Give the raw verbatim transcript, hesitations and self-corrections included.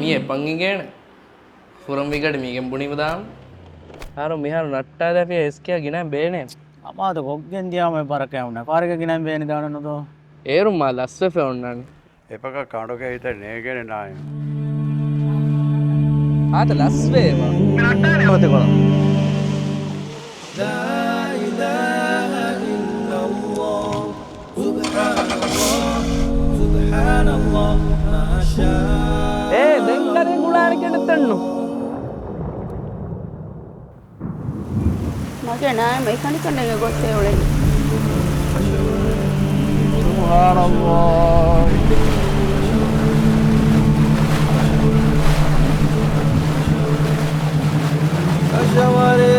މީ އެއްބަން އިނގޭނެ. ފުރަންވީގަޑި މީގެން ބުނީމަ ދާން. ހަރު މިހާރު ނައްޓާލާފިޔާ އެސްކޭއާ ގިނައިން ބޭނެ. އަމާދު ގޮށްގެން ދިޔާމަ އެއް ބަރަކަށް އުންނަ. ފާރިގަ ގިނައިން ބޭނި ދާނަނުދޯ. އޭރު މާ ލަސްވެފަ އޮންނާނެ. އެޕަކަށް ކަނޑުގެ ހިތެއް ނޭގޭނެ ނާއިމް. އާދަ ލަސްވޭ މާ. ނައްޓާލެ އޮތި ކޮޅަށް. ލާ އިލާހަ އިއްލައްލާހު. ސުބްޙާނައްލާހް، ސުބްޙާނައްލާހް، މާޝާ. އޭ، ދެން ކަރޭ ގުޅާނެ ކެނޑިތަންނު. މަގޭ ނާއިމް އެކަނިކަންނޭގެ ގޮތެއް އުޅެނީ. ސުބްޙާނައްލާހް. ކަށަވަރޭ